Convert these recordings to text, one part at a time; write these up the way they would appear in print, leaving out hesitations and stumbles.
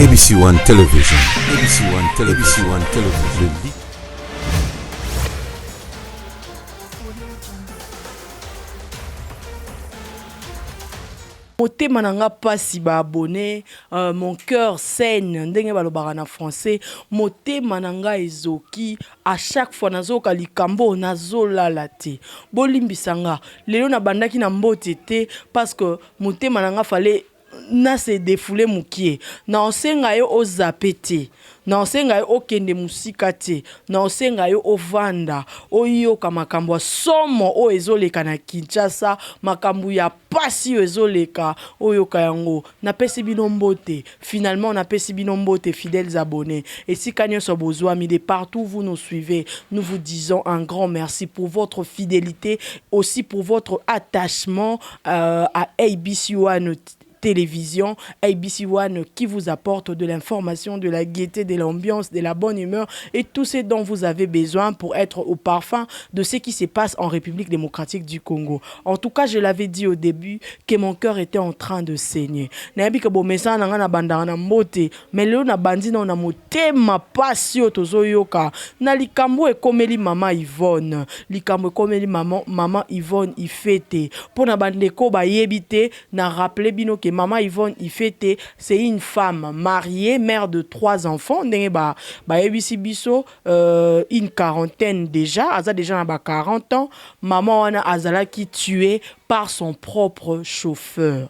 ABC One Television, ABC One Television, ABC One Television, le lit. Motema na nga pasi ba abonne euh, mon cœur saigne ndenge balobaka na français motema na nga ezoki à chaque fois nazoyoka likambo oyo nazolala te bolimbisa nga lelo nabandaki na mbote te parce que motema na nga fallait na se defouler mukie naosenga yo o zappe te naosenga yo okende musika te naosenga yo ovanda oyoka makambo ya somo oyo ezoleka na Kinshasa makambo ya pasi oyo ezoleka oyoka yango napesi bino mbote finalement napesi bino mbote fidèles abonnes esika nionso bozwami de partout vous nous suivez nous vous disons un grand merci pour votre fidelite aussi pour votre attachement euh, à ABC One télévision, ABC One qui vous apporte de l'information, de la gaieté, de l'ambiance, de la bonne humeur et tout ce dont vous avez besoin pour être au parfum de ce qui se passe en République démocratique du Congo. En tout cas, je l'avais dit au début que mon cœur était en train de saigner. Nayebi ke bomesana na nga na bandaka na mbote, mais lelo na bandi nao na motema pasi oyo tozoyoka na likambo ekomeli mama Yvonne, likambo ekomeli mama, mama Yvonne Ifete. Mpo na bandeko bayebi te, na rappeler bino ke mama Yvonne Ifete c'est une femme mariée, mère de trois enfants, ndenge ba bayebisi biso euh, une quarantaine déjà, aza déjà na ba 40 ans. Mama wana azalaki tuée par son propre chauffeur.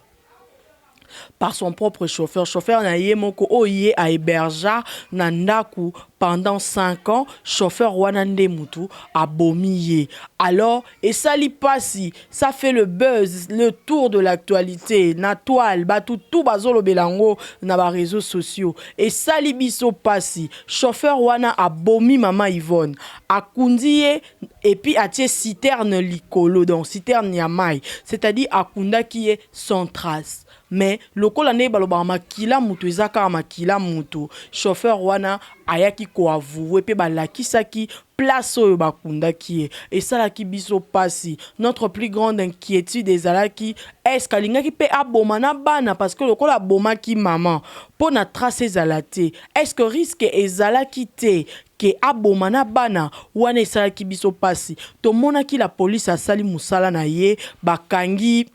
Par son propre chauffeur, chauffeur na ye moko oyo ye a hebergea na ndaku pendant 5 ans, chauffeur wana nde mutu abomi ye. Alors esali pasi, ça fait le buzz, le tour de l'actualite na toile, batu tout bazolobela yango na ba reseaux sociaux. Esali biso pasi, chauffeur wana abomi mama Yvonne, akundi ye et puis atie citerne likolo, donc citerne ya mayi, c'est-à-dire akundaki ye sans trace. Mais lokola ndenge balobaka makila mutu eza kaka makila mutu, chauffeur wana ayaki ko avouer pe balakisaki place oyo bakundaki ye. Esalaki biso pasi. Notre plus grande inquietude ezalaki est-ce que alingaki pe aboma na bana parce que lokola abomaki maman pona trace ezala te, est-ce que risque ezalaki te que aboma na bana? Wana esalaki biso pasi. Tomonaki la police asali musala na ye, bakangi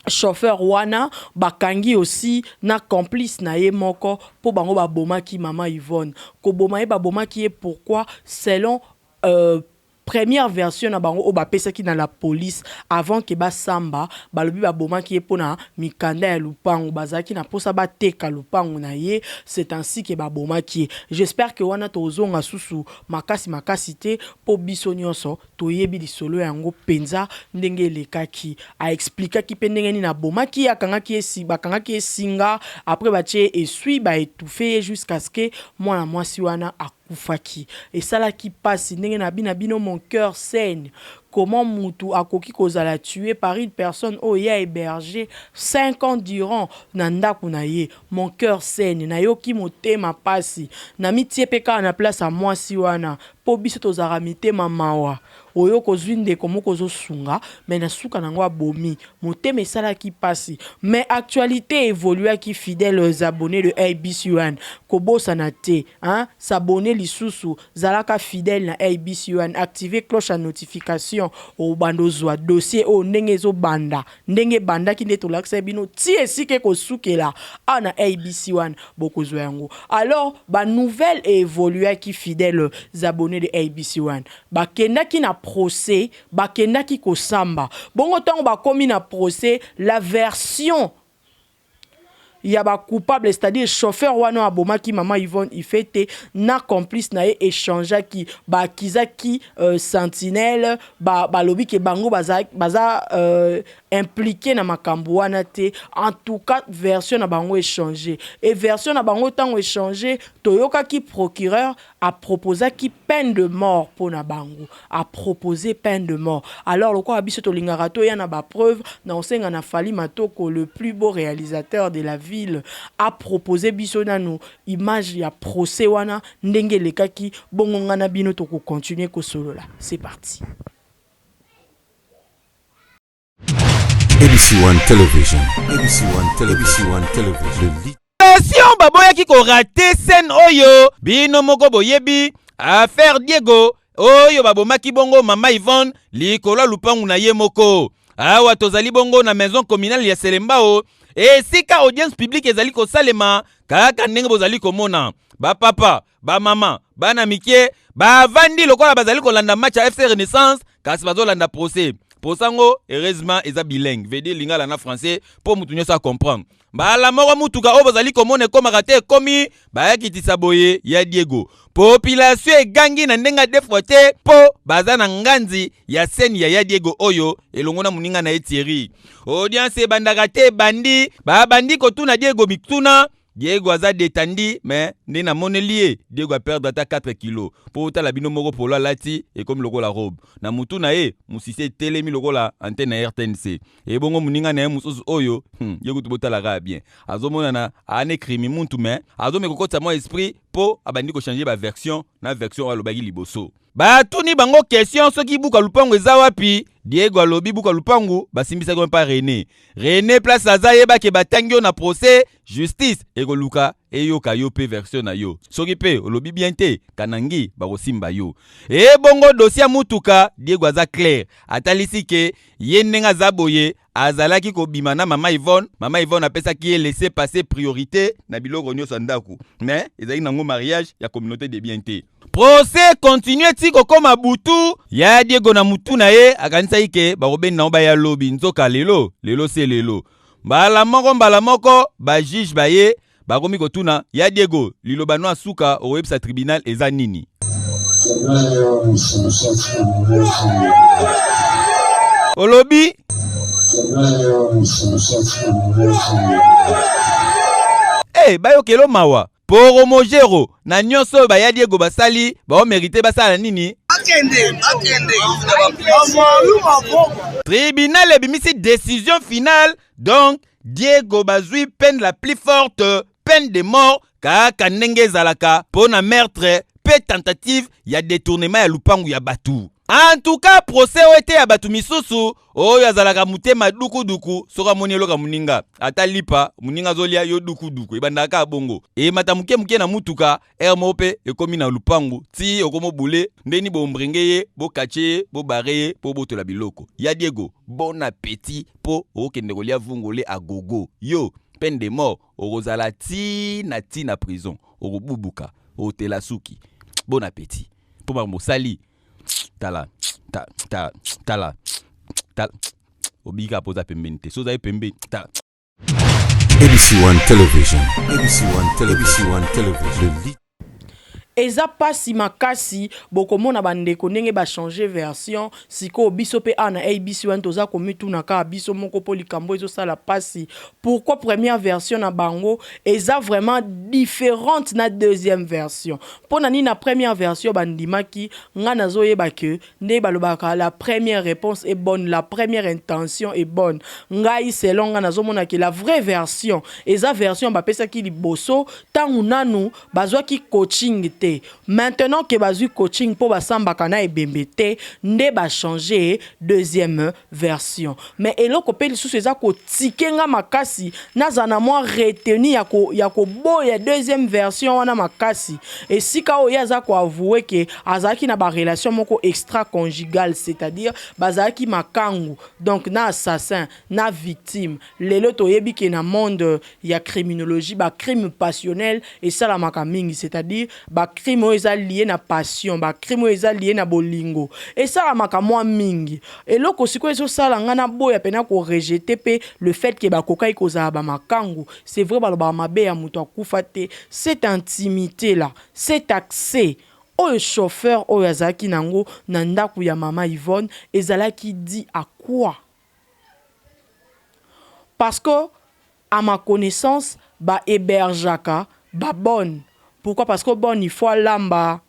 chauffeur wana, bakangi aussi na complice na ye moko po bango babomaki maman Yvonne. Koboma ye babomaki ye pourquoi? Selon euh, première version na bango oyo bapesaki na la police avant que basamba, balobi babomaki ye pona mikanda ya lupangu, bazalaki na posa bateka lupangu na ye, c'est ainsi que babomaki ye. J'espère que wana tozonga susu makasi makasi te po biso nionso Toyebi lisolo yango penza ndenge elekaki. A explikaki pe ndenge nini abomaki ye, akangaki ye, bakangaki ye singa, après batie ye essuie, ba etouffer ye jusqu'à ce que mwana mwasi wana akufaki. Esalaki pasi ndenge na na bino mon cœur saigne. Comment mutu akoki kozala tue par une personne oyo ye a heberger 5 ans durant na ndaku na ye. Mon cœur saigne, nayoki motema pasi. Namitie pe kaka na place ya mwasi wana. Po biso tozalaka mitema mawa oyoka ozui ndeko moko ozo sunga mais na suka nango abomi motema esalaki pasi mais actualite evoluaki fideles abonnes de ABC one kobosana te hein s'abonner lisusu zalaka fidèle na ABC one activer cloche ya notification obanda ozua dossier oyo ndenge ezo banda ndenge ebandaki nde tolakisaki bino ti esika ekosukela awa na ABC one bokozwa yango alors ba nouvelles e evoluaki fideles abonnes de ABC one bakendaki na procès bakendaki kosamba bongo tango bakomi na procès la version ya ba coupable c'est-à-dire chauffeur wana oyo abomaki maman Yvonne Ifete na complice na ye echangeaki ba accusaki euh, sentinelle ba balobi ke bango baza, baza euh, impliqué na makambo wana te en tout cas version na bango echange et version na bango ntango echange toyokaki procureur a proposaki peine de mort mpo na bango a proposer peine de mort alors lokola biso tolingaka toya na ba preuve na osenga na Fally Matoko le plus beau réalisateur de la ville a proposer biso nanu image ya procès wana ndenge elekaki bongo nga na bino toko continuer kosolola c'est parti. ABC One Television, ABC One Television, ABC One Television, le leader. Population baboyaki ko rater scène oyo bino moko boyebi affaire Diego oyo babomaki bongo mama Yvonne likolo ya lupangu na ye moko. Awa tozali bongo na maison communale ya Selembao esika audience publique ezali kosalema kaka ndenge bozali komona bapapa bamama bana mike bavandi lokola bazali kolanda match ya FC Renaissance kasi bazolanda procès procès yango heureusement eza bilingue veut dire lingala na français mpo moto nyonso acomprendre mbala moko motuka oyo bozali komona ekomaka te ekomi bayakitisa boye ya Diego population egangi na ndenge ya defwa te mpo baza na nganzi ya seni ya ya Diego oyo elongo na moninga na ye Thierry audience ebandaka te ebandi babandi kotuna Diego mituna Diego aza detandi mais nde namoneli ye Diego a perdre ata 4 kilo mpo otala bino moko polo alati ekomi lokola robe na mutu na ye musisi etelemi lokola antenne ya RTNC ebongo moninga na ye mosusu oyo ye kutu botalaka bien azomonana aane crimi muntu mais azomeka kokotisa mwa esprit mpo abandi kochanger ba version na version oyo alobaki liboso. Batuni bango question soki buka lupangu eza wapi Diego alobi buka lupangu basimbisaki mpa Rene Rene place aza yeba ke batangi yo na procès justice ekoluka eyoka yo pe version na yo soki pe olobi bien te kanangi bakosimba yo ebongo dossier ya mutuka Diego aza clair atalisi ke ye ndenge aza boye azalaki kobima na mama Yvonne mama Yvonne apesaki ye laisser passer priorité na biloko nyonso ya ndako mais ezalaki nango mariage ya communauté de bien te procès continue ti kokoma butu ya Diego na mutu na ye akanisaki ke bakobenda ngo baya lobi nzoka lelo lelo se lelo mbala moko mbala moko bajuge baye bakomi kotuna ya Diego liloba no asuka okoyebisa tribunal eza nini olobi hey, bayokelo mawa poromojero na nyonso oyo baya Diego basali baomerite basala nini tribunal ebimisi décision finale donc Diego bazwi peine la plus forte peine de mort kaka ndenge ezalaka mpo na meurtre mpe tentative ya détournement ya lupangu ya bato en tout cas procès oyo ete ya bato misusu oyo azalaka motema dukuduku soki amoni eloka moninga ata lipa moninga azolia yo dukuduku ebandaka kaka bongo emata moke moke na mutuka ere moko mpe ekomi na lupangu ti okomobule ndeni bombrenge ye bokatie ye bobare ye mpo botola biloko ya Diego bon appétit mpo okende kolia vungole agogo yo peine de mort okozala ti na ti na prison okobubuka otela suki bon appétit mpo makambo osali tala ta, ta, tala tala obika mpo oza pembeni te so ozali pembeni tala ABC One Television, ABC One Television, ABC One Television, le lit. Eza pasi makasi bokomona bandeko ndenge bachange version sikoyo biso mpe awa na ABC wana toza komituna kaka biso moko mpo likambo ezosala pasi pourquoi première version na bango eza vraiment différente na deuxième version mpo na nini na première version bandimaki nga nazoyeba ke nde balobaka la première réponse est bonne la première intention est bonne ngai selon nga nazomona ke la vraie version eza version bapesaki liboso ntango nanu bazwaki coaching te maintenant ke bazwi coaching mpo basambaka na ebembe te nde bachange deuxième version mais eloko mpe lisusu eza kotike nga makasi nazala na mwa retenu ya koboya deuxième version wana makasi esika oyo ye aza koavouer ke azalaki na barelation moko extra conjugale c'est-à-dire bazalaki makangu donc na assassin na victime lelo toyebi ke na monde ya criminologie bacrime passionnel esalamaka mingi c'est-à-dire bacrime oyo eza lié na passion bacrime oyo eza lié na bolingo esalamaka mwa mingi eloko sikoyo ezosala nga naboya mpena korejeter mpe le fait ke bakokaki kozala bamakangu c'est vrai balobaka mabe ya moto akufa te cette intimité là cet accès oyo chauffeur oyo azalaki nango na ndako ya mama Yvonne ezalaki dû à quoi parce que à ma connaissance bahébergeaka babonne pourquoi parce que bonne il faut alamba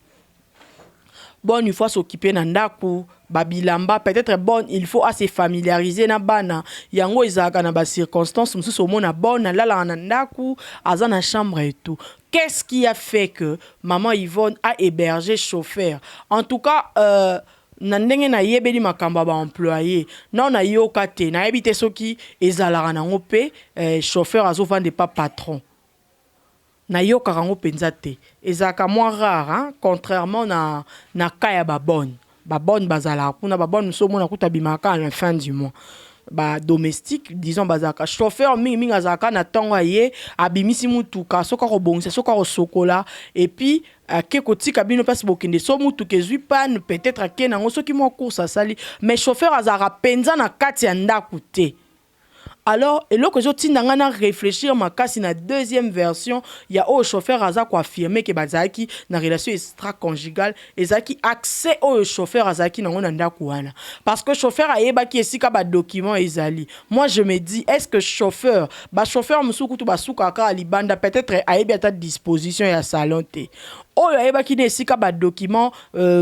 bonne il faut s'occuper na ndako babilamba peut-être bonne il faut ase familiariser na bana yango ezalaka na bacirconstance mosusu omona bonne alalaka na ndako aza na chambre et tout qu'est-ce qui a fait que maman Yvonne a hébergé chauffeur en tout cas euh, na ndenge nayebeli makambo ya baemployé nao nayoka te nayebi te soki ezalaka nango mpe eh, chauffeur azovanda epa patron. Nayokaka yango mpenza te, ezalaka mwa rare, hein? Contrairement na cas ya babonne. Babonne bazalaka kuna, babonne mosusu omona kuta abimaka kaka na fin du mois. Badomestique, disons, bazalaka chauffeur mingimingi, azalaka na ntongo, aye, abimisi mutuka, soki akobongisa, soki akosokola, et puis ake kotika bino mpasi bokende. So mutuka ezwi panne, peut-être ake nango, soki mwa course asali, mais chauffeur azalaka mpenza na kati ya ndako te. Alors eloko ezotinda ngai na réfléchir makasi na deuxième version ya oyo chauffeur aza koaffirmer ke bazalaki na relation extra-conjugale, ezalaki accès oyo chauffeur azalaki nango na ndako wana, parce que chauffeur ayebaki esika badocument ezali. Moi, je me dis, est ce que chauffeur, bachauffeur mosusu kutu basukaka kaka libanda, peut-être ayebi ata disposition ya salon te, oyo ayebaki na esika badocument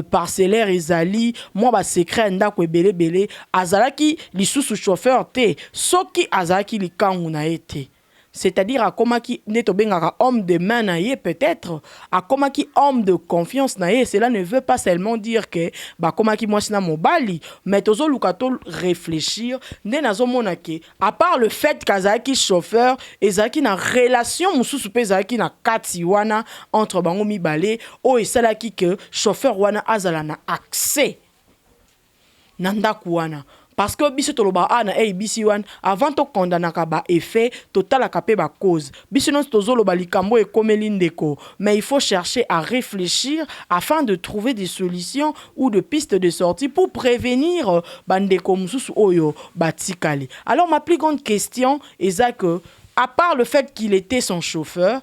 parcellaire ezali, mwa basecret ya ndako ebelebele, azalaki lisusu chauffeur te soki azalaki likangu na ye te? C'est-à-dire akomaki nde tobengaka homme de main na ye, peut-être akomaki homme de confiance na ye. Cela ne veut pas seulement dire que bakomaki mwasi na mobali, mais tozoluka to réfléchir nde nazomona ke à part le fait qu'azalaki chauffeur, ezalaki na relation mosusu mpe ezalaki na kati wana entre bango mibale, oyo esalaki ke chauffeur wana azala na accès na ndako wana. Parce que biso tolobaka a na ABC wana, avant tokondanaka baeffet, totalaka mpe bacause. Biso nyonso tozoloba likambo ekomeli ndeko, mais il faut chercher à réfléchir afin de trouver des solutions ou de pistes de sortie pour prévenir bandeko mosusu oyo batikali. Alors, ma plus grande question eza que, à part le fait qu'il était son chauffeur,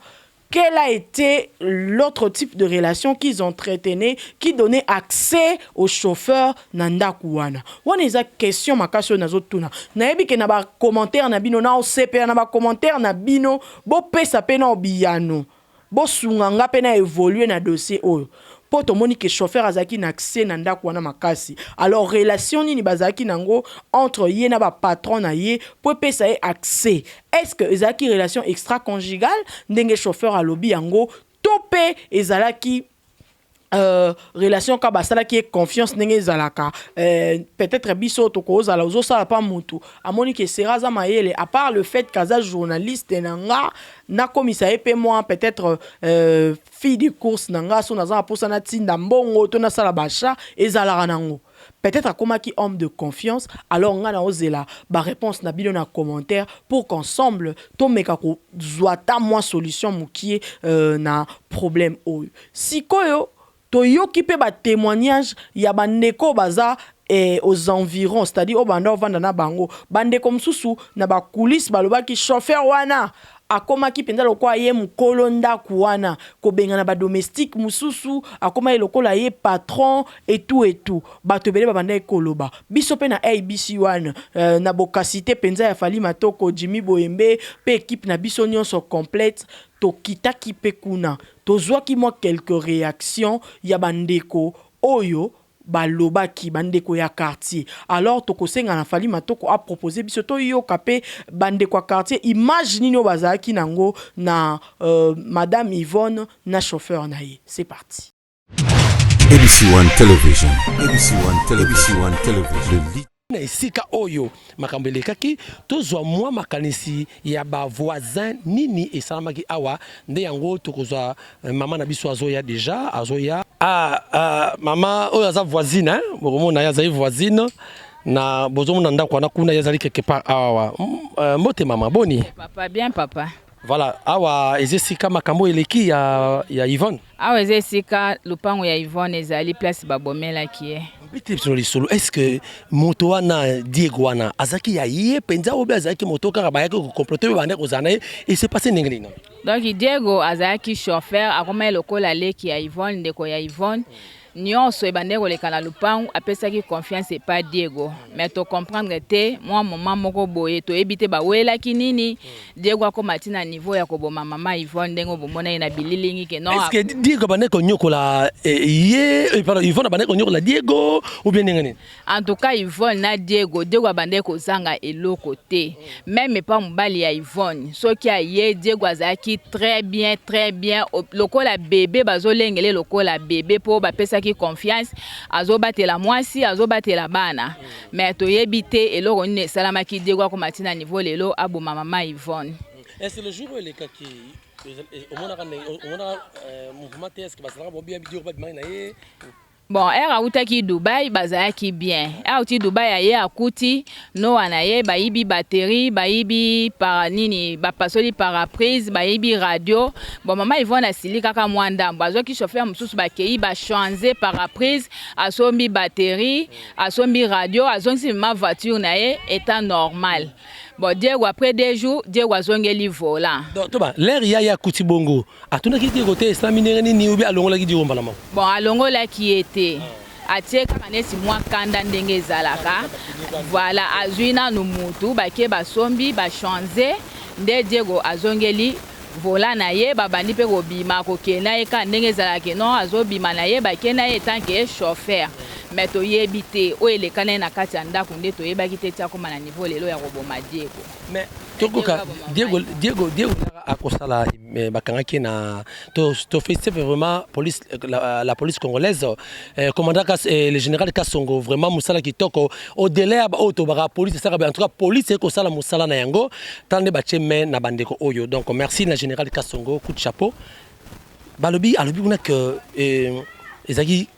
quel a été l'autre type de relation qu'ils entretenaient qui donnait accès au chauffeur na ndako wana? Wana eza question makasi oyo nazotuna. Nayebi ke na bacommentaire na bino, na osepela na bacommentaire na bino, bopesa mpe na biyano, bosunga nga mpe na évolue na dossier oyo, mpo tomoni ke chauffeur azalaki na accès na ndako wana makasi. Alors, relation nini bazalaki nango entre ye na bapatron na ye mpo epesa ye accès? Est ce que ezalaki relation extra-conjugale ndenge chauffeur alobi yango, to mpe ezalaki relation ka basalaki ye confiance ndenge ezalaka? Peut-être biso tokozala, ozosala pa motu amoni ke sera aza mayele, à part le fait kaza journaliste na nga, nakomisa ye mpe mwa peut-être fille de course na nga, so naza na mposa natinda mbongo to nasala bacha, ezalaka nango, peut-être akomaki homme de confiance. Alors nga naozela baréponse na bino na commentaire pour qu'ensemble tomeka kozwa ata mwa solution mokie na problème oyo. Sikoyo toyoki mpe batémoignage ya bandeko baza aux environs, c'est-à-dire oyo banda ovanda na bango, bandeko mosusu na bacoulisse balobaki chauffeur wana akomaki mpenza lokola ye mokolo ndako wana, kobengana badomestique mosusu, akomaki lokola ye patron etu etu. Bato ebele babandaki koloba. Biso mpe na ABC wana, na bokasi te mpenza ya Fali Matoko, Jimmy Boyembe mpe équipe na biso nyonso complète, tokitaki mpe kuna, tozwaki mwa quelques réactions ya bandeko oyo balobaki, bandeko ya quartier. Alors tokosenga na Fali Matoko apropose biso toyoka mpe bandeko ya quartier, image nini oyo bazalaki nango na madame Yvonne na chauffeur na ye. C'est parti. ABC One Television, ABC One Television, ABC One Television, le leader. Na esika oyo makambo elekaki, tozwa mwa makanisi ya bavoisin, nini esalamaki awa. Nde yango tokozwa mama na biso azoya déjà, azoya. Ah, mama oyo aza voisine, hein? Bokomona ye azali voisine na bozomona ndako wana kuna, ye azali quelque part awa. Mbote mama, boni? Papa, bien papa. Voilà, awa eza esika makambo eleki ya Yvonne. Awa eza esika lopango ya Yvonne ezali, place babomelaki ye. Bete biso lisolo, est ce que moto wana, Diego wana, azalaki ya ye mpenza, obe azalaki moto kaka bayaki kocomploter, oyo bandaki kozala na ye? Ese passe ndenge nini? Donc Diego azalaki chauffeur, akomaki lokola leki ya Yvonne, ndeko ya Yvonne. Nyonso ebandaki koleka na lupangu, apesaki confiance epa Diego. Mais tocomprendre te, mwa moma moko boye, toyebi te bawelaki nini, Diego akóma ntina niveau ya koboma mama Yvonne ndenge bomona ye na bililingi ke non. Est ce que Diego abandaki konyokola ye, pardon, Yvonne abandaki konyokola Diego ou bien ndenge nini? En tout cas, Yvonne na Diego, Diego abandaki kozanga eloko te, même epa mobali ya Yvonne. Soki aye, Diego azalaki très bien, très bien, lokola bebe, bazolengele lokola bebe, mpo bapesaki confiance, azobatela mwasi, azobatela bana. Mais toyebi te eloko nini esalamaki, Diego akoma ntina niveau lelo aboma mama Yvonne. Est-ce le jour oyo elekaki? Omonaka omonaka mouvement te? Est-ce bazalaka bobia Diego babimaki na ye? Bon, ere awutaki Dubai, bazalaki bien. Auti Dubai, aye, akuti Noa na ye bayibi batterie, bayibi para nini, bapasoli pare-brise, bayibi radio. Bon, mama Yvonne asili kaka mwa ndambo, azwaki chauffeur mosusu, bakei bachanger pare-brise, asombi batterie, asombi radio, azongisi mama voiture na ye état normal. Bon, Diego, après 2 jours, Diego azongeli volant. Donc toba l'heure ya ye akuti bongo, atunaki Diego te esalami ndenge nini obi alongolaki Diego mbala moko? Bon, alongolaki ye te, atie kaka neti mwa kanda ndenge ezalaka. Voilà, azwi nanu mutu, bake basombi, bachanger, nde Diego azongeli volant na ye. Babandi mpe kobima, kokende na ye kaka ndenge ezalaka. Non, azobima na ye, bake na ye tant que chauffeur, mais toyebi te oyo eleka na ye na kati ya ndako. Nde toyebaki te ti akóma na niveau lelo ya koboma Diego. Mais tokoka Diego, Diego, Diego akosala, bakangaki na to to féliciter vraiment police, la police congolaise, commandant Kas, le général Kasongo, vraiment mosala kitoko. Au-delà ya oyo tobaka police esalaka, en tout cas police ekosala mosala na yango. Tala nde batie main na bandeko oyo. Donc merci na général Kasongo, coup de chapeau. Balobi, alobi kuna que ezalaki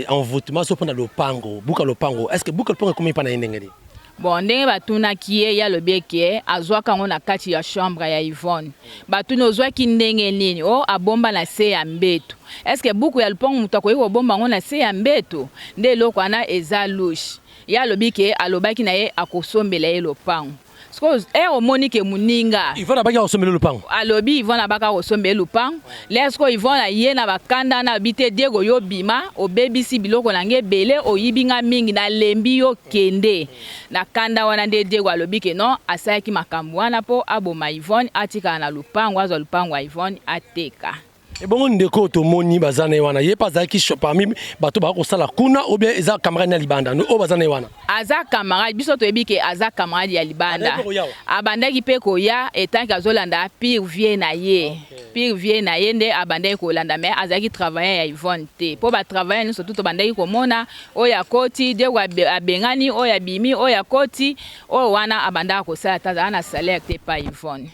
envoûtement so mpona lopango, buka lopango. Est ce que buka lopango ekomi mpa na ye ndenge nini? Bon, ndenge batunaki ye, ye alobi eke azwaka yango na kati ya chambre ya Yvonne. Batuni: "Ozwaki ndenge nini?" O abomba na se ya mbeto. Est-ce buku ya lupango, moto akoki kobomba yango na se ya mbeto? Nde eloko wana eza louche. Ye alobi ke alobaki na ye akosombela ye lopango. Sikoyo ere omoni ke moninga Yvonne abaki akosombela lopango? Alobi Yvonne abaka kosombela lupango. Le sikoyo Yvonne aye na bakanda wana, alobi te: "Diego, yo bima, obebisi biloko na ngai ebele, oyibi nga mingi, nalembi yo, kende." Na kanda wana nde Diego alobi ke non, asalaki makambo wana mpo aboma Yvonne, atikala na lupango, azwa lupango ya Yvonne, ateka. Ebongo ndeko oyo tomoni baza na ye wana, ye mpe azalaki parmi bato baka kosala kuna ou bien eza camarade na libanda oyo baza na ye wana? Aza camarade. Biso toyebi ke aza camarade ya libanda. Abandaki mpe koya etanke azolanda pire vie na ye, pire vie na ye nde abandaki kolanda, mais azalaki travailleur ya Yvonne te, mpo batravailleur nyonso tu tobandaki komona, oyo akoti, Diego abengani, oyo abimi, oyo akoti, oyo wana abandaka kosala te, azala na salaire te pa Yvonne.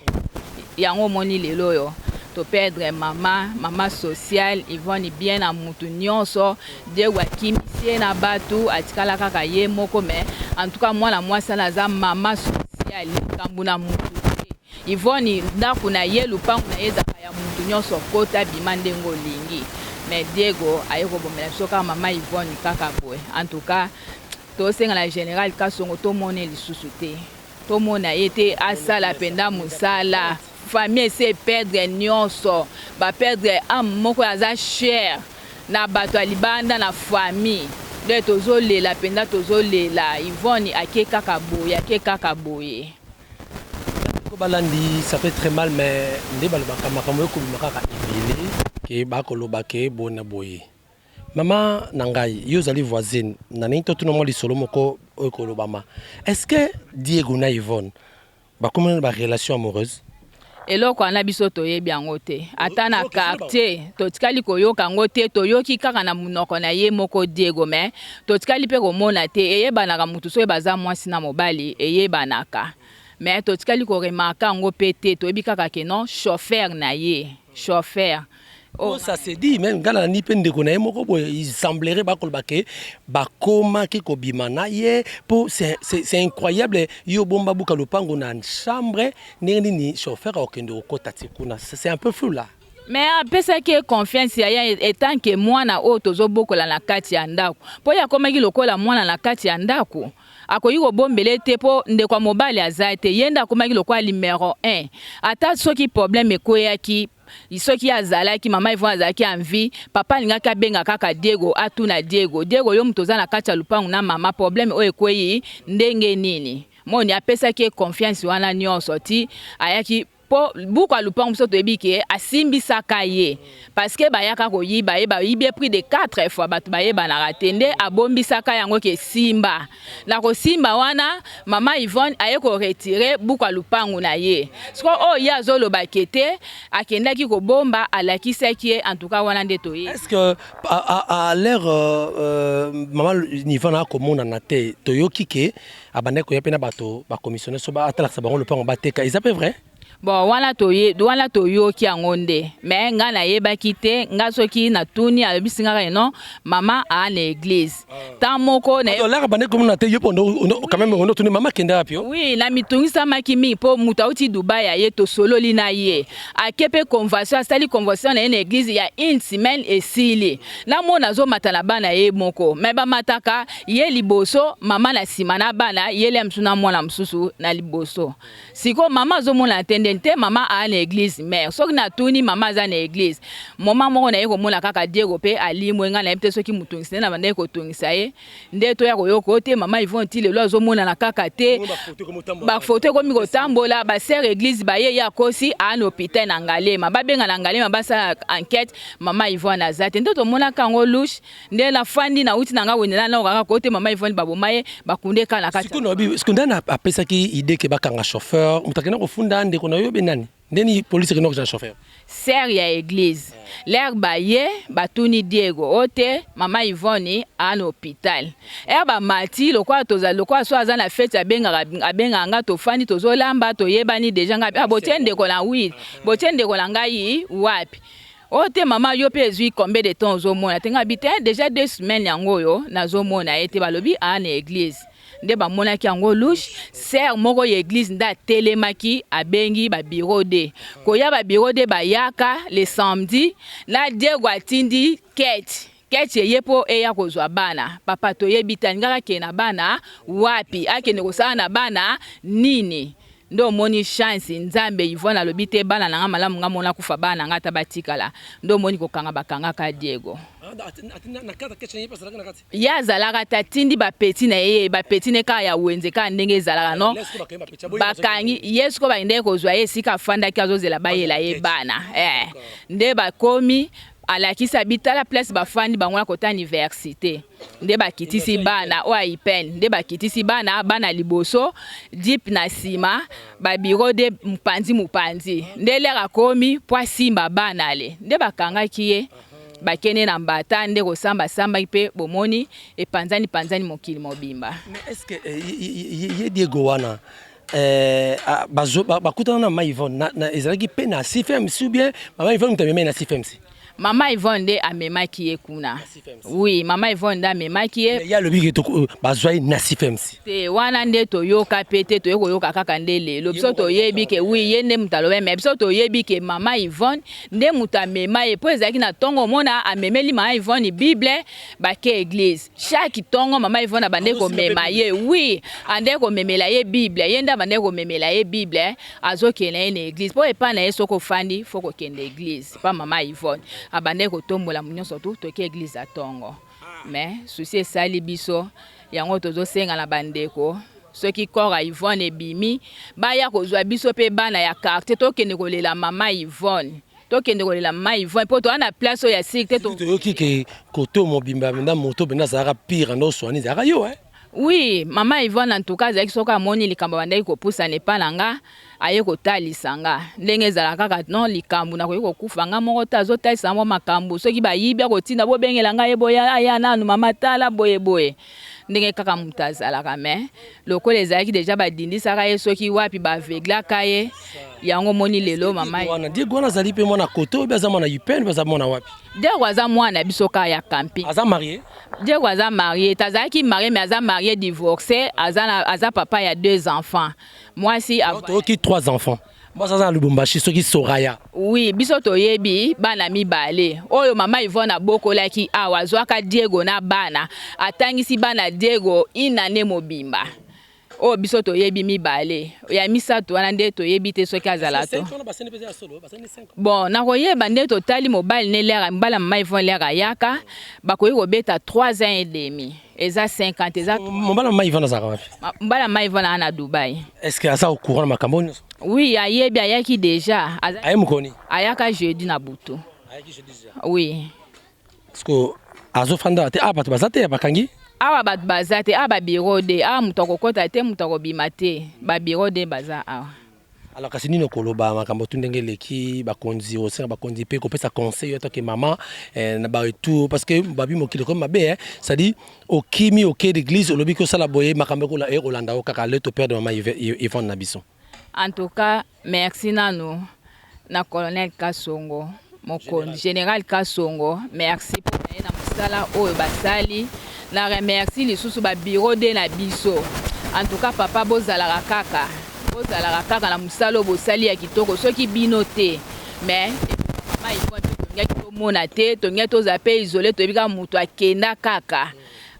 Yango omoni lelo oyo toperdre mama sociale Yvonne, bien na mutu nyonso. Diego akimisi ye na bato, atikala kaka ye moko. Mais en tout cas, mwana mwasi wana aza mama sociale, likambo na mutu te. Yvonne, ndako na ye, lupango na ye ezalaka ya mutu nyonso, kota bima ndenge olingi. Mais Diego aye kobomela biso kaka mama Yvonne kaka boye. En tout cas, tosenga na général Kasongo, tomona lisusu te, tomona ye te, asala mpenza mosala. Famille esi eperdre nyonso, baperdre âme moko aza cher na bato ya libanda na famille. Nde tozolela mpenza, tozolela. Yvonne ake kaka boye, ake kaka boye. Balandi, ça fait très mal, mais nde balobaka makambo ekobima kaka ebele ke bakoloba ke boye na boye. Mama na ngai, yo ozali voisine na ndenge, totuna mwa lisolo moko oyo kolobama. Est ce que Diego na Yvonne bakomi na barelation amoureuse? Eloko wana biso toyebi yango te. Ata na quartier totikali koyoka yango te. Toyoki kaka na monoko na ye moko Diego, mais totikali mpe komona te. Eyebanaka motu soki baza mwasi na mobali, eyebanaka, mais totikali koremarquer yango mpe te. Toyebi kaka ke non, chauffeur na ye, chauffeur. Oh. Ça se dit même, nga nalandi mpe ndeko na ye moko boye, il semblerait bakoloba ke bakomaki kobima na ye, mpo c'est incroyable. Yo bomba buka lopango na chambre, ndenge nini chauffeur akokende kokɔta ti kuna? C'est un peu flou là. Mais apesaki ye confiance ya ye etant ke mwana oyo tozobokola na kati ya ndako, mpo ye akomaki lokola mwana na kati ya ndako. Akoki kobombela te, mpo ndeko ya mobali aza te. Ye nde akomaki lokola numero 1. Ata soki problème ekweyaki, soki azalaki, mama Yvonne azalaki en vie, papa alingaki abenga kaka Diego, atuna Diego: "Diego, yo moto oza na kati ya lupangu na mama, problème oyo ekweyi ndenge nini?" Moni apesaki ye confiance wana nyonso ti ayaki mpo buku ya lupango. Biso toyebi ke asimbisaka ye parce que bayaka koyiba ye, bayibi ye plus de 4 fois. Bato bayebanaka te, nde abombisaka yango ke simba na kosimba wana. Mama Yvonne aye koretirer buku ya lupangu na ye. Sikoyo oyo ye azoloba ke te, akendaki kobomba, alakisaki ye. En tout cas, wana nde toyebi. Est ce que à l'heure mama Yvonne akomonana te, toyoki ke abandaki koya mpe na bato bacommissionnaire so atalakisa bango lopango bateka, eza mpe vrai? Bon, wana toye, wana toyoki yango nde, mais nga nayebaki te. Nga soki natuni, alobisi nga kaka non, mama aa na église temps moko na olaka bande komona te yo mpo quand même ondo tuni mama kende wapi yo? Oui, na mitungisamaki mingi mpo moto auti Dubai, aye, tosololi na ye, ake mpe convention, asali convention na ye na église ya une semaine, esili, namona azomata na bana ye moko, mais bamataka ye liboso, mama na nsima na bana, yele mosusu na mwana mosusu na liboso. Sikoyo mama azomona te ndeni te, mama aa na église mare. Soki natuni, mama aza na église. Moma moko naye komona kaka Diego mpe alimwe. Ngai nayebi te soki motungisi nde na bandaki kotungisa ye nde toya koyoka o te. Mama Yvonne ti lelo azomonana kaka te. Bafoto ekomi kotambola, basœurs église baye, ye akosi aa na hôpital na Ngalema, babenga na Ngalema, basala enquête, mama Yvonne aza te. Nde tomonaka yango louche, nde nafandi, nauti na nga wendela, naokaka ko te mama Yvonne baboma ye, bakunde kaka na kati. Sikoyo ndani apesaki idée ke bakanga chauffeur? Moto akenda kofunda ndeko na yo be nani? Ndeni polisi ekenda kozala chauffeur? Sœur ya église, l'heure baye, batuni Diego o te mama Yvonne aa na hôpital. Ere bamati, lokola tozali, lokola so aza na feti, abengaka, abengaka nga, tofandi, tozolamba, toyebani déjà. Nga ah, botie ndeko na, oui, botie ndeko na ngai wapi? Oyo te mama, yo mpe ezwi combien de temps ozomona te? Ngai bi te, déjà 2 semaines yango oyo nazomona ye te. Balobi aa na église. Nde bamonaki yango louche. Sœur moko ya église nde atelemaki, abengi babureau de koya. Babureau de bayaka le samedi na Diego, atindi ketch, ketch eye mpo eya kozwa bana. Papa, toyebi te alingaka akende na bana wapi, akende kosala na bana nini. Nde omoni chance Nzambe, Yvonne alobi te bana na nga malamu, nga mona kufa, bana na nga ata batikala. Nde omoni kokanga, bakangaka Diego. Ye azalaka te, atindi bapetits na ye, bapetits ne kaka ya wenze, kaka ndenge ezalaka no. Bakangi ye sikoyo, bakendeki kozwa ye esika afandaki, azozela bayela ye bana eh. Nde bakomi, alakisi bitala place bafandi bango na kota université. Nde bakitisi bana oyo aipene, nde bakitisi bana, bana liboso, jeep na nsima, babureau de mopanzi mopanzi. Nde l'heure akomi po asimba bana le, nde bakangaki ye, bakende na mbata, nde kosambasambaki mpe bomoni epanzani panzani mokili mobimba. Mais est ce que ye Diego wana bakutana na mama Yvonne ezalaki mpe na CFMC ou bien mama Yvonne moto amemai na CFMC? Mama Yvonne nde amemaki ye kuna, oui, mama Yvonne nde amemaki ye. Ye alobi ke bazwa ye na CFMC. Te, wana nde toyoka mpe te, toye koyoka kaka nde lelo. Biso toyebi ke oui, ye nde moto alobi, mais biso toyebi ke mama Yvonne nde moto amema ye, mpo ezalaki na ntongo, omona amemeli mama Yvonne Bible, bake église. Chaque ntongo mama Yvonne abandeki komema ye, oui, andeki komemela ye Bible, ye nde abandeki komemela ye Bible, azokende ye na église, mpo epai na ye soki ofandi, faut kokende église. Pa mama Yvonne abandeki kotombola nyonso tu, toke église ya ntongo. Mais souci esali biso yango, tozosenga na bandeko, soki corps ya Yvonne ebimi, baya kozwa biso mpe bana ya quartier, tokende kolela mama Yvonne, tokende kolela mama Yvonne, mpo toza na place oyo ya sik te. Toyoki ke koto mobimba mpenza, moto mpenza azalaka pire ndo oswani ezalaka yo, eh? Oui, mama Yvonne en tout cas azalaki, soki amoni likambo, abandaki kopusana epa na nga, aye kotalisa nga ndenge ezala kaka. Non, likambo nakoki kokufa nga moko te, azotalisa mwa makambo, soki bayibi, akotinda bobengela ngai ye, boya, aya nanu, mama tala boye boye, ndenge kaka moto azalaka. Mais lokola ezalaki déjà badindisaka ye soki wapi, baaveuglaka ye, yango omoni lelo mama. Wana Diego wana azali mpe mwana kote oyo, aza mwana UPN, aza mwana wapi? Diego aza mwana biso kaka ya camping. Aza marié? Diego aza marié, tazalaki marié, mais aza marié divorcé, aza, aza papa ya deux enfants, mwasi. Toyoki trois enfants, mwasi aza na Lubumbashi, soki Soraya. Oui, biso toyebi bana mibale oyo mama Yvonne abokolaki awa. Azwaka Diego na bana, atangisi bana Diego inane mobimba. Oyo biso toyebi mibale, ya misato wana nde toyebi te soki azala to. Bon, nakoyeba nde totali mobali ne, l'heure mobali ya mama Yvonne, l'heure ayaka, bakoki kobeta 3 ans et demi, eza 50, eza. Mobali mama Yvonne azalaka wapi? Mobali ya mama Yvonne aza na Dubai. Est ce que aza au courant na makambo oyo nyonso? Oui, ayebi, ayaki déjà. Aye mokoni? Ayaka jeudi na butu, oui. Parce que azofanda te awa, bato baza te, bakangi. Awa bato baza te, awa babureau de awa, moto akokɔta te, moto akobima te, babureau de baza awa. Alors kasi nini okoloba makambo tu ndenge eleki? Bakonzi, osenga bakonzi mpe kopesa conseil yo toke mama na baetu, parce que babi mokili komi mabe, eh? C'est-à-dire okimi, oke d'église, olobi kosala boye, makambo ekolanda yo kaka le to perdre mama Yvonne na biso. En tout cas, merci nanu na colonel Kasongo, mokonzi général Kasongo, merci mpo na ye na mosala oyo basali. Na remercie lisusu ba bureau de na biso. En tout cas papa, bozalaka kaka, bozalaka kaka na mosala oyo bosali ya kitoko. Soki bino te, mais mama Yvonne mpe tolingaki tomona te, tolingaki tozala mpe isolé, toyebi kaka moto akenda kaka.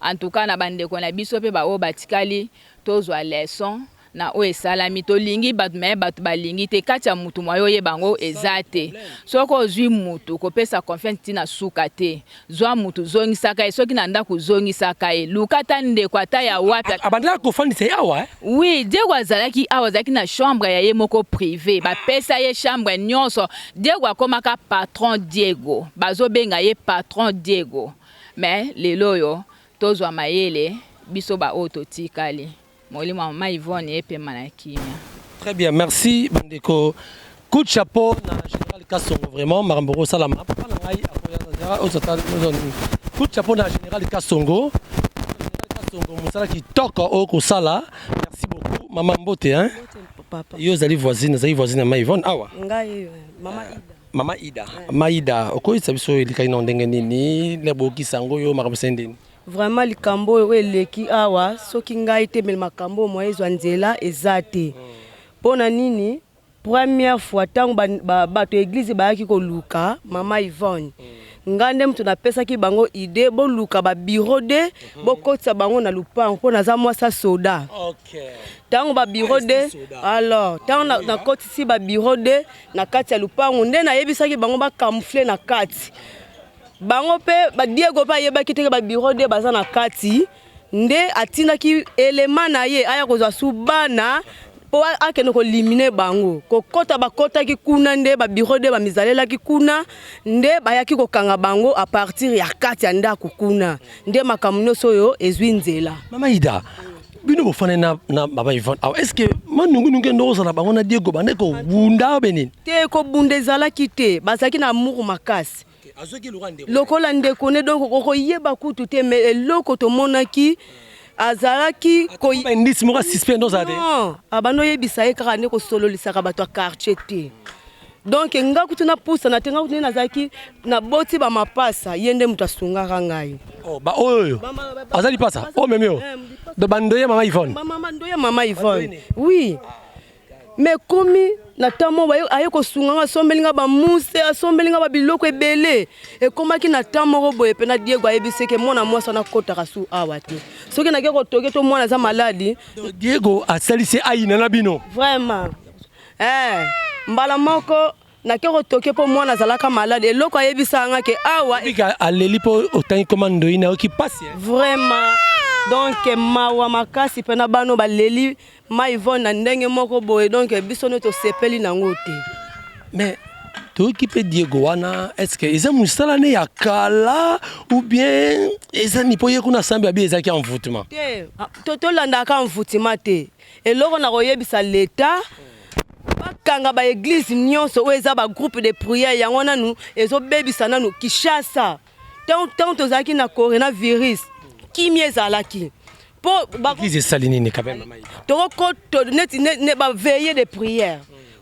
En tout cas na bandeko na biso mpe baoyo batikali, tozwa leçon na oyo esalami. Tolingi bato, me bato balingi te. Kati ya mutu mwa yo oyeba yango eza te. Soki ozwi mutu, kopesa confiance ntina suka te. Zwa mutu, zongisaka ye. Soki na ndako, zongisaka ye. Luka ata ndeko, ata ya wapi. Abandaka kofandisa ye awa, eh? Oui, Diego azalaki awa, azalaki na chambre ya ye moko privé, bapesa ye chambre nyonso. Diego akomaka patron Diego, bazobenga ye patron Diego. Mais lelo oyo tozwa mayele, biso baoyo totikali, molimo ya mama Yvonne epema na kimia. Très bien, merci bandeko. Coup de chapeau na général Kasongo, vraiment makambo kosalama. Papa na ngai akoya. Coup de chapeau na général Kasongo. Général Kasongo, mosala kitoko oyo kosala. Merci beaucoup mama, mbote hein. Papa. Yo ozali voisine, ozali voisine ya ma Yvonne awa? Ngai mama Ida. Mama Ida. Mama Ida, okoyebisa biso elekaki na ndenge nini na bokisa yango oyo makambo esali ndeni? Vraiment, likambo oyo eleki awa, soki ngai te, mele makambo oyo moye ezwa nzela eza te. Mpo na nini? Première fois ntango bato ya église bayaki koluka mama Yvonne, ngai nde moto napesaki bango idée: boluka babureau de, bokotisa bango na lupango, mpo naza mwasi soda. Ntango babureau de, alors ntango nakotisi babureau de na kati ya lupango, nde nayebisaki bango bacamoufler na kati. Bango mpe badiego mpe ayebaki teke babureau de baza na kati, nde atindaki elema na ye aya kozwa su bana mpo akende koéliminer bango. Kokɔta, bakɔtaki kuna, nde babureau de bamizalelaki kuna, nde bayaki kokanga bango à partir ya kati ya ndako kuna, nde makambo nyonso oyo ezwi nzela. Mama Ida, bino bofandi na mama Yvonne awa, est ce que manungunungu nde ozala bango na Diego bande kobunda obe nini? Te, kobunda ezalaki te, bazalaki na amour makasi lokola ndeko ne. Donc okoyeba kutu te, mais eloko tomonaki azalaki Indisi moko suspect nde ozala te? Non, abandi oyebisa ye kaka nde kosololisaka bato ya quartier te. Donc nga kutu napusana te, nga kutu nde nazalaki naboti bamapasa, ye nde moto asungaka ngai. Oh, ba oyo aza lipasa oyo memi oyo do bandoye mama Yvonne? Bamama ndoya mama Yvonne, oui. Mais komi na ntango moko aye kosunga nga, asombeli nga bamuse, asombeli nga babiloko ebele. Ekomaki na ntango moko boye mpe na Diego ayebisi ke mwana mwasi wana akɔtaka su awa te, soki nake kotoke to mwana aza maladi. Diego asalisi ayina na bino? Vraiment, mbala moko nake kotoke mpo mwana azalaka malade, eloko ayebisaka nga ke awa Bika aleli mpo otangi koma ndoi, nayoki pasi, eh. Vraiment, donc mawa makasi mpena, bano baleli ma Yvonne na ndenge moko boye, donc biso nde tosepeli nango te. Mais toyoki mpe Diego wana, est ce que eza mosala ne ya kala ou bien eza ni mpo ye kuna asambi abi ezalaki envoûtement? Te, tolandaka envoûtement te. Eloko na koyebisa leta, bakanga baéglise nyonso oyo eza bagroupe de prière. Yango nanu ezobebisa nanu Kinshasa. Ntango tozalaki na coronavirus, kimia ezalaki mpo Église esali nini quand même, mama Ida? Tokoko neti baveillée de prière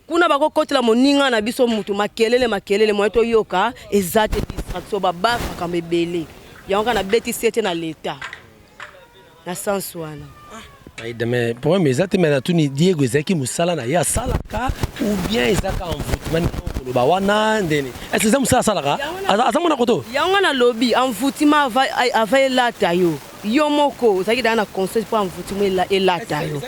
kuna, bakokotela moninga na biso mutu makelele makelele, moye toyoka eza te, distraction, babar, makambo ebele. Yango kaka nabetisi ete na leta na sens wana. Aïda, mais problème eza te, mais natuni, Diego ezalaki mosala na ye asalaka ou bien ezaka envoûtement koloba wana ndeni? Est ce eza mosala asalaka? Aza mona koto? Yango nalobi envoûtement ava elata yo, yo moko ozalaki daa na conscience mpo envoûtement elata yo.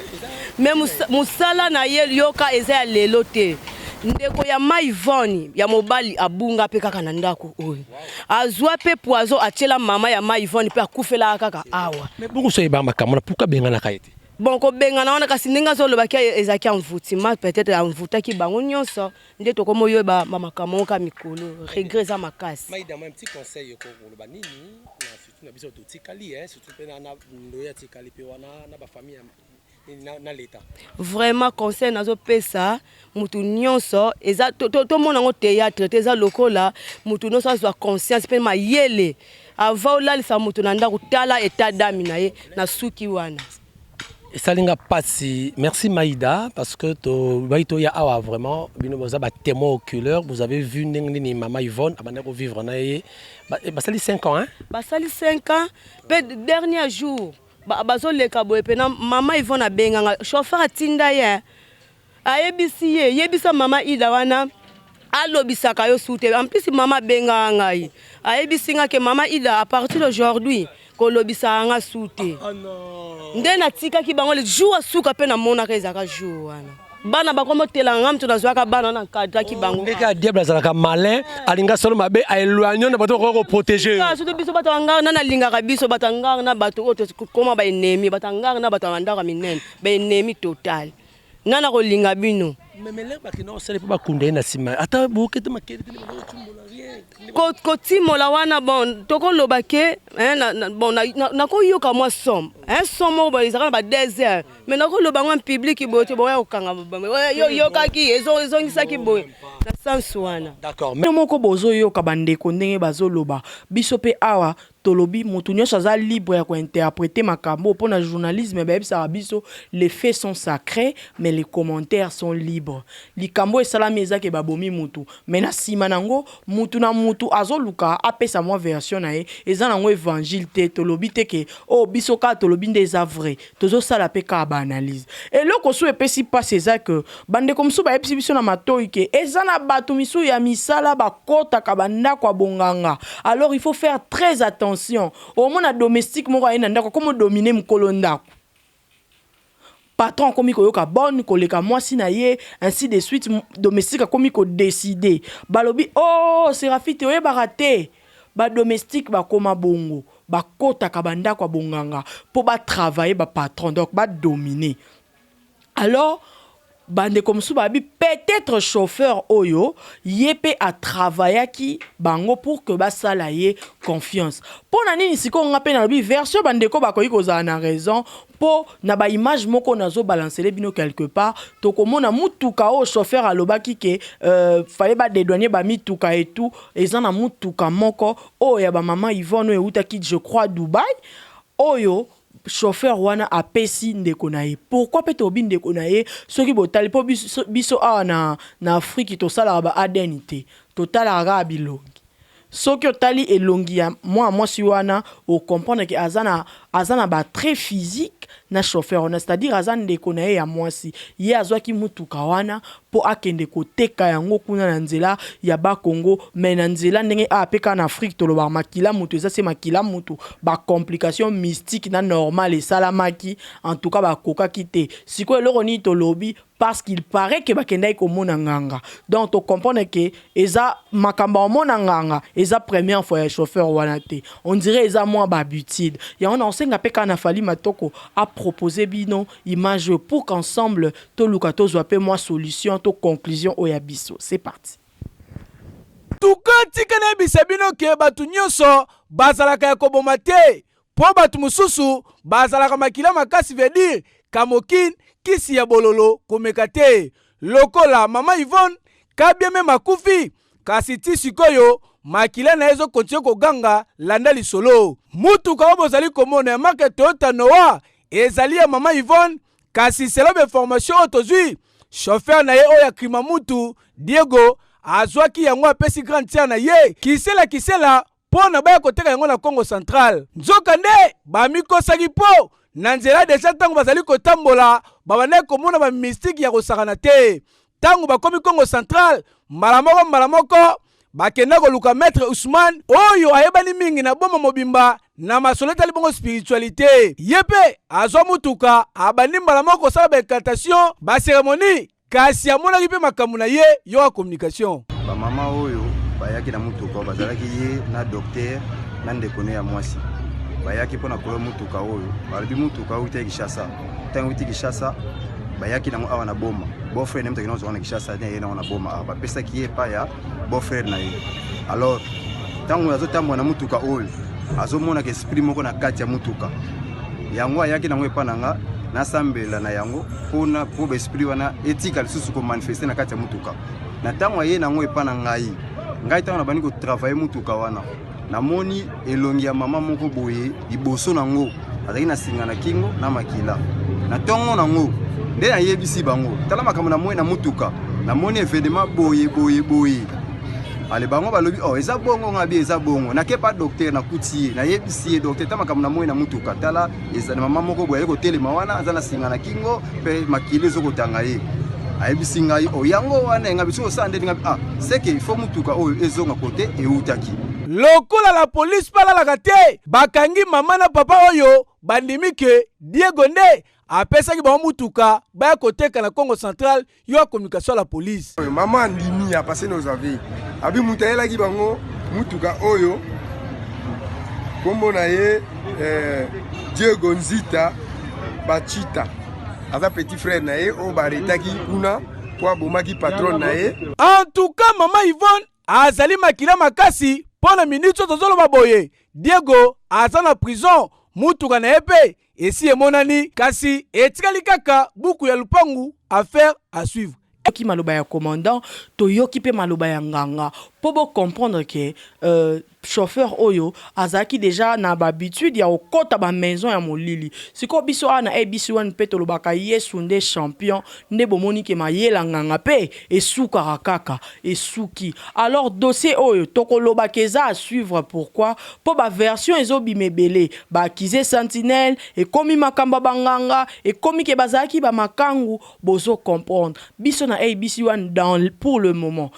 Mais mosala na ye, yoka, eza ya lelo te. Ndeko ya ma Yvonne ya mobali abunga mpe kaka na ndako oyo, azwa mpe poison, atiela mama ya ma Yvonne mpe akufelaka kaka awa. Mais bongo so oyebaka makambo na, pourquoi abenganaka ye te? Bon, kobengana wana kasi ndenge azolobaki ezalaki envoûtement, peut-être envoûtaki bango nyonso, nde tokomi oyeba bamakambo ngo ka mikolo. Regret eza makasi. Maïda, un petit conseil koloba nini na surtout na biso totikali, surtout mpe na ndoyi atikali mpe wana na bafamille na leta? Vraiment, conseil nazopesa mutu nyonso eza tomona yango théâtre te, eza lokola mutu nyonso azwa conscience mpe mayele. Avant olalisa mutu na ndako, tala état d'âme na ye na suki wana. Esali nga pasi. Merci Maïda parce que to bayi to ya awa vraiment bino boza ba témoin oculaire, vous avez vu ndenge nini mama Yvonne abanda ko vivre na ye. Basali 5 ans hein? Basali 5 ans pe dernier jour bazoleka boye pena mama Yvonne abenga nga, chauffeur atinda ye ayebisi ye yebisa mama Ida wana alobisaka yo su te. En plus mama abengaka ngai, ayebisi nga ke mama Ida, à partir d'aujourd'hui kolobisaka nga su te. Nde natikaki bango le jour asuka mpe namonaka ezalaka jour wana bana bakomotelaka nga, moto nazwaka bana wana nkadraki bango. Ndenge ya diable azalaka malin, alinga solo mabe, aéloigne na bato bakoki koprotéger yo. Surtout biso bato ya ngari, nani alingaka biso bato ya ngari na bato oyo tokoma baennemi, bato ya ngari na bato ya bandako ya minene, baennemi total. Nani akolinga bino? Mais l'heure bakenda kosala mpo bakunda ye na nsima, ata bokete makele te, bazotimbola rien. Kotimola wana, bon, tokoloba ke bon, nakoyoka mwa somme, somme moko boye ezalaka na ba 2 heures, mais nakoloba yango en public boye te, boya kokanga yokaki ezongisaki boye na sens wana. D'accord. Bino moko bozoyoka bandeko ndenge bazoloba. Biso mpe awa tolobi motu nyonso aza libre ya kointerpréter makambo. Mpona journalisme bayebisaka biso: les faits sont sacrés, mais les commentaires sont libres. Likambo esalami eza ke babomi mutu, mais na nsima nango mutu na mutu azoluka apesa mwa version na ye. Eza nango évangile te. Tolobi te ke oyo oh, biso kaka tolobi nde eza vrai. Tozosala mpe kaka baanalyse. Eloko so epesi mpasi eza ke bandeko mosusu bayebisi biso na matoi ke eza na bato misusu ya misala bakɔtaka bandako ya bonganga. Alors il faut faire très attention. Omona domestique moko aye na ndako, akomi dominer mokolo ndako, patron akomi koyoka bonne koleka mwasi na ye, ainsi de suite. Domestique akomi kodécider. Balobi oh, Serafi te, oyebaka te, badomestique bakóma bongo, bakɔtaka bandako ya bonganga mpo batravailler bapatron, donc badominer. Alors bandeko mosusu babi peut-être chauffeur oyo ye mpe atravaillaki bango pour que basala ye confiance. Mpo na nini sikoyo nga mpe nalobi version bandeko bakoki kozala na raison? Mpo na baimage moko nazobalancele bino quelque part, tokomona mutuka oyo chauffeur alobaki ke fallait badédouaner bamituka etu. Eza na mutuka moko oyo ya bamama Yvonne oyo eutaki, je crois, Dubai, oyo chauffeur wana apesi ndeko na ye. Pourquoi mpe tobi ndeko na ye? Soki botali mpo biso, biso awa na Afrique tosalaka ba ADN te, totalaka kaka bilongi. Soki otali elongi ya mwana mwasi wana, ocomprendre ke aza na batrait physique na chauffeur wana, c'est-à-dire aza ndeko na ye ya mwasi. Ye azwaki mutuka wana mpo akende koteka yango kuna na nzela ya Bakongo. Mais na nzela, ndenge awa mpe kaka na Afrique tolobaka makila mutu eza se makila mutu, bacomplication mystique na normal esalamaki. En tout cas bakokaki te. Sikoyo eloko nini tolobi? Parce qu'il paraît ke bakendaki komona nganga. Donc tocomprendre ke eza makambo ya komona nganga eza première fois ya chauffeur wana te. On dirait eza mwa bahabitude yango. Na osenga mpe kaka na Fali Matoko apropose bino image oyo pour qu'ensemble toluka tozwa mpe mwa solution to conclusion oyo ya biso. C'est parti. Tuka tika nayebisa bino ke bato nyonso bazalaka ya koboma te, mpo bato mosusu bazalaka makila makasi, veut dire kamokin kisi ya bololo komeka te. Lokola mama Yvonne Kabieme makufi, kasi ti sikoyo makila na ye ezokontinue koganga. Landa lisolo. Mutuka oyo bozali komona ya marque Toyota Noah ezali ya mama Yvonne, kasi selon bainformation oyo tozwi, chauffeur na ye oyo akrima mutu Diego azwaki yango, apesi grande sœur na ye Kisela Kisela mpo na baya koteka yango na Congo Central. Nzokande bamikosaki, mpo na nzela déjà ntango bazali kotambola babandaki komona bamystike ya kosakana te. Ntango bakomi Congo Central, mbala moko mbala moko bakenda koluka maître Ousmane oyo ayebani mingi na boma mobimba na masolo etali bongo spiritualité. Ye mpe azwa mutuka, abandi mbala moko kosala baincantation, bacérémonie, kasi amonaki mpe makambo na ye. Yoka communication. Bamama oyo bayaki na mutuka bazalaki ye na docteur na ndeko ne ya mwasi. Bayaki mpona koya mutuka oyo, balobi mutuka oyo euti Kinshasa. Ntango euti Kinshasa, bayaki nango awa na Boma. Beau-frère na ye moto akende kozwaka na Kinshasa, ye nango na Boma awa, bapesaki ye epai ya beau-frère na ye. Alors ntango azotambola na mutuka oyo, azomonaka esprit moko na kati ya mutuka yango. Ayaki nango epai na nga, nasambela na yango mpona mpo baesprit wana etika lisusu komanifester na kati ya mutuka. Na ntango aye nango epai na ngai, ngai ntango nabandi kotravailler mutuka wana, namoni elongi ya mama moko boye liboso nango, azalaki na singa na kingo na makila. Na tongo nango nde nayebisi bango, tala makambo namoni na mutuka, namoni evenement boye boye boye. Ale bango balobi oh eza bongo, nga bi eza bongo. Nake pa docteur, nakuti ye, nayebisi ye docteur, ta makambo namoni na mutuka, tala eza na mama moko boye aye kotelema wana, aza na singa na kingo mpe makili ezokotanga ye. Ayebisi ngai oh yango wana nga biso osala nde nga ah c'est que il faut mutuka oyo ezonga kote eutaki. Lokola la police mpe alalaka te, bakangi mama na papa oyo bandimi ke Diego nde apesaki bango mutuka baya koteka na Congo Central. Yo ya communication ya la police. Oyo mama andimi a passer nos avis. Abi mutu ayelaki bango mutuka oyo kombo na ye eh, Diego Nzita Bachita aza petit frère na ye oyo baretaki kuna mpo abomaki patron na ye. En tout cas mama Yvonne azali makila makasi mpo na minute oyo tozoloba boye Diego aza na prison, mutuka na ye mpe esi emonani kasi etikali kaka buku ya lupangu, affaire à suivre. Toyoki maloba ya commandant, toyoki pe maloba ya nganga po bo comprendre que euh, chauffeur oyo azalaki dejà na ba habitude ya kokota ba maison ya molili. Sikoyo biso awa na ABC One pe tolobaka Yesu nde champion, nde bomoni ke mayela nganga pe esukaka kaka, esuki. Alors dossier oyo tokoloba ke eza à suivre pourquoi? Po ba version ezobima ebele, ba accuser sentinelle, ekomi makambo ya ba nganga, ekomi ke bazalaki ba makangu, bozo comprendre. Biso na ABC One dans pour le moment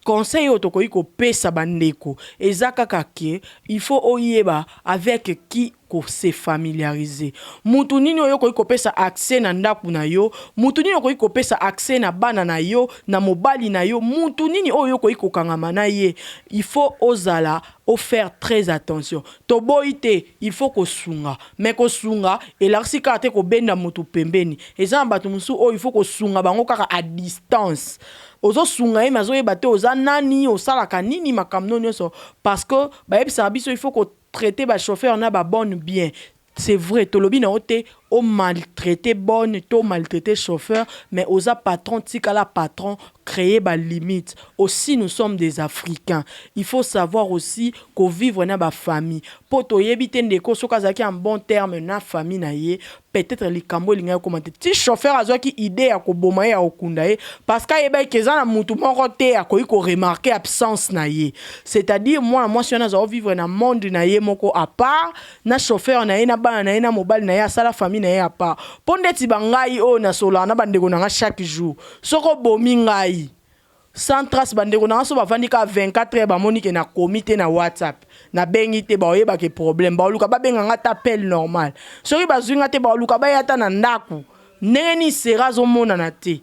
conseil oyo tokoki kopesa ba ndeko eza kaka ke il faut oyeba avec qui ko se familiariser. Mutu nini oyo okoki kopesa accès na ndaku na yo, mutu nini okoki kopesa accès na bana na yo, na mobali na yo, mutu nini oyo okoki kokangama na ye, il faut ozala o faire très attention. Toboyi te il faut kosunga mais kosunga elakisi kaka te kobenda mutu pembeni. Eza na batu mosusu oyo il faut kosunga bango kaka à distance. Ozo sunga ye mais azoyeba te oza nani, osalaka nini, makambo no nionso parce que bayebisaka biso il faut ko traiter ba chauffeurs na ba bonnes bien. C'est vrai tolobi na yo te o maltraiter bonne to maltraiter chauffeur mais oza patron tikala patron, creer ba limites. Aussi nous sommes des africains il faut savoir aussi ko vivre na ba famille po toyebi te ndeko soki azalaki en bon terme na famille na ye peut-etre likambo elingaki ekoma te ti chauffeur azwaki idee ya koboma ye ya kokunda ye parce que ayebaki ke eza na mutu moko te akoki ko remarquer absence na ye c'est-à-dire mwana mwasi wana azako vivre na monde na ye moko à part na chauffeur na ye na bana na ye na mobali na ye asala famille na ye à part po ndeti ba ngai oyo nasololaka na ba ndeko na nga chaque jour soki obomi ngai Sans trace ba ndeko na nga soki bavandi kaka 24 heures bamoni ke na komi te na WhatsApp na bengi te bakoyeba ke problème bakoluka babenga nga ata appel normal soki bazui nga te bakoluka baya ata na ndaku ndenge nini Sera azomonana te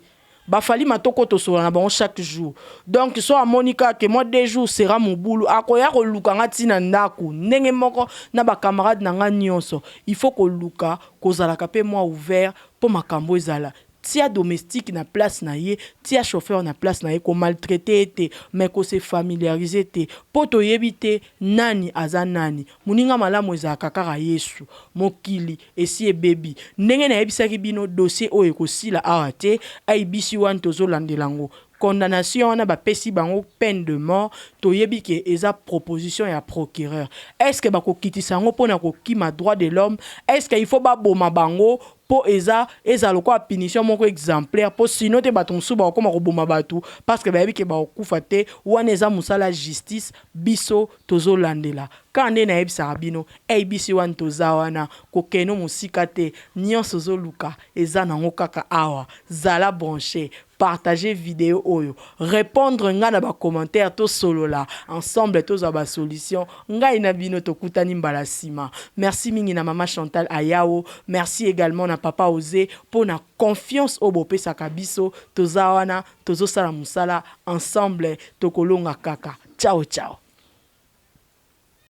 ba Fally Matoko tosolola na bango chaque jour donc soki amoni kaka ke mwa deux jours Sera mobulu akoya koluka nga ti na ndaku ndenge moko na ba camarades na nga nionso il faut koluka kozalaka pe mwa ouvert po makambo ezala Tia domestique na place na ye, tia chauffeur na place na ye, ko maltraiter ye te mais ko se familiariser te po toyebi te nani aza nani. Moninga malamu ezalaka kaka Yesu. Mokili esi ebebi. Ndenge nayebisaki bino dossier oyo ekosila awa te, ABC one tozolandela yango. Condamnation wana bapesi bango peine de mort, toyebi ke eza proposition ya procureur. Est-ce que bakokitisa yango pona kokima droit de l'homme? Est-ce que il faut baboma bango po eza ezala lokola punition moko exemplaire po sinon te batu mosusu bakokoma koboma batu parce que bayebi ke bakokufa te, wana eza musala ya justice biso tozolandela. Kaka nde nayebisaka bino ABC one toza wana kokende mosika te, nionso ozoluka eza nango kaka awa, zala branche, Partager video oyo, repondre nga na ba commentaires tosolola ensemble tozwa ba solutions, ngai na bino tokutani mbala sima. Merci mingi na mama Chantal Ayawo, merci egalement na papa Ose po na confiance oyo bopesaka biso, toza wana tozosala musala ensemble tokolonga kaka. Ciao ciao.